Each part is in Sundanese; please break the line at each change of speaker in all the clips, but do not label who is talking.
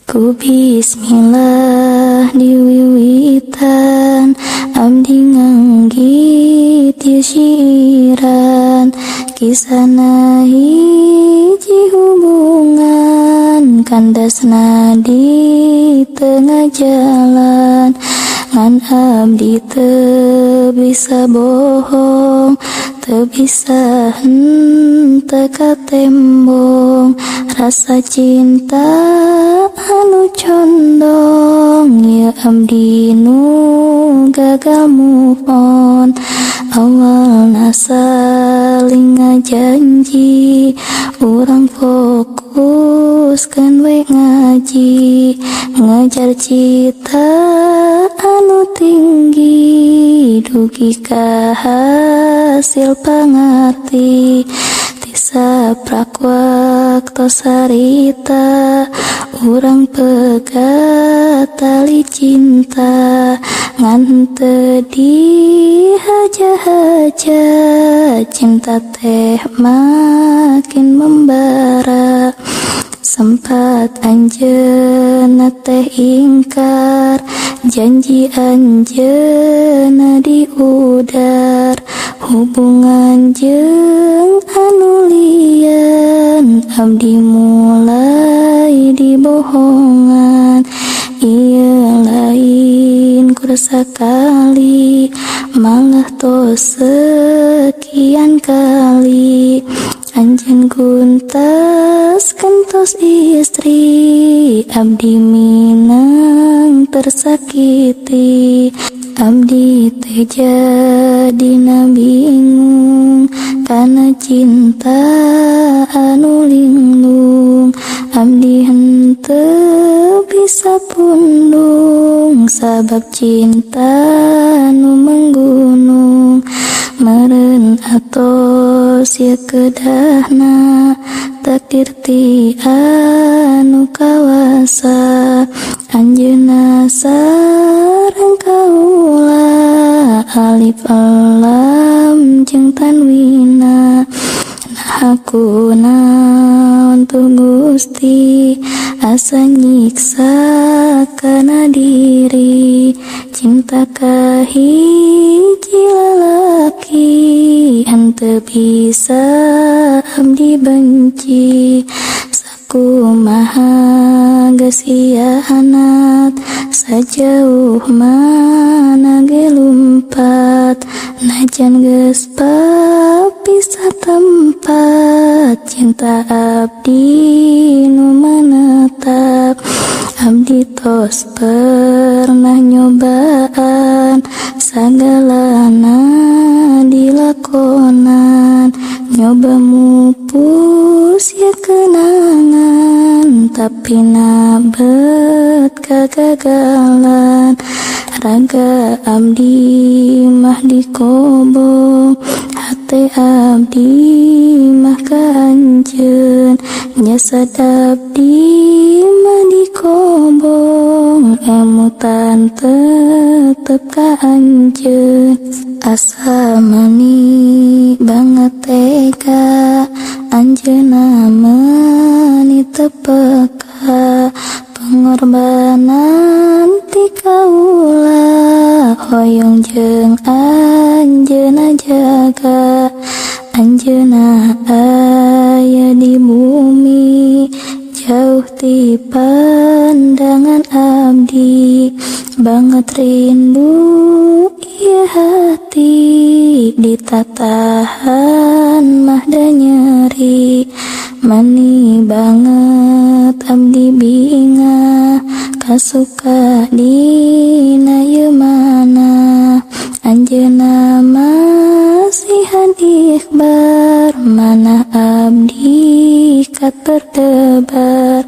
Ku bismillah diwiwitan abdi nganggit ieu syiiran kisahna hiji hubungan kandasna di tengah jalan ngan abdi teu bisa bohong teu bisa henteu katembong rasa cinta anu condong ieu abdi nu gagal move on awalna saling ngajanji urang fokuskeun we ngaji ngajar cita anu tinggi dugi ka hasil pangarti saprak waktos harita urang pegat tali cinta ngan teu dihaja-haja cinta teh makin membara sempat anjeunna teh ingkar janji anjeunna diudar hubungan jeung anu lian abdi mulai dibohongan ieu lain kur sakali malah tos sekian kali anjeun guntas kentos istri abdi minang tersakiti abdi teh jadina bingung kana cinta anu linglung abdi henteu bisa pundung sabab cinta nu menggunung meureun atos ieu kedahna takdir ti anu kawasa anjeunna sareng kaula alif lam jeung tanwina naha kunaon tuh Gusti asa nyiksa kana diri cinta ka hiji lalaki henteu bisa abdi benci sakumaha geus hianat sajauh mana ge lumpat najan geus papisah tempat cinta abdi nu menetap abdi tos pernah nyobaan sagalana dilakonan nyoba mupus ya kenangan tapi nabet kegagalan raga abdi mah dikobong hate abdi mah ka anjeun jasad abdi mah dikobong emutan tetep ka anjeun asa mani banget tega anjeunna meuni teu peka pengorbanan ti kaula hoyong jeung anjeunna jaga anjeunna aya di bumi jauh ti pandangan abdi banget rindu ieu hati ditatahan mah da nyeri mani banget abdi bingah kasuka dina ieu mana anjeunna masihan ikhbar mana abdi kat berdebar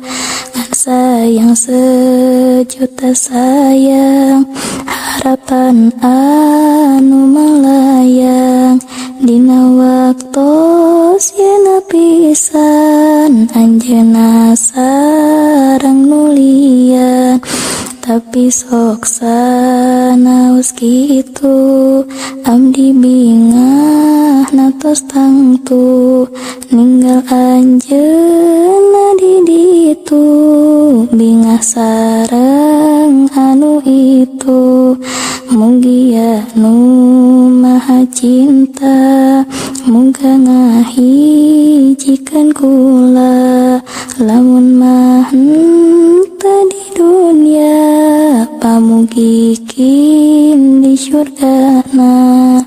ngan sayang sejuta sayang harapan anu melayang dina waktos yeuna pisan anjeunna sareng nu lian Tapi sok sanaos kitu abdi bingah natos tangtu ninggal anjeunna di ditu bingah sareng anu itu. Mugia nu maha cinta muga ngahijikeun kula lamun mah henteu di dunia pamugikin di surgana.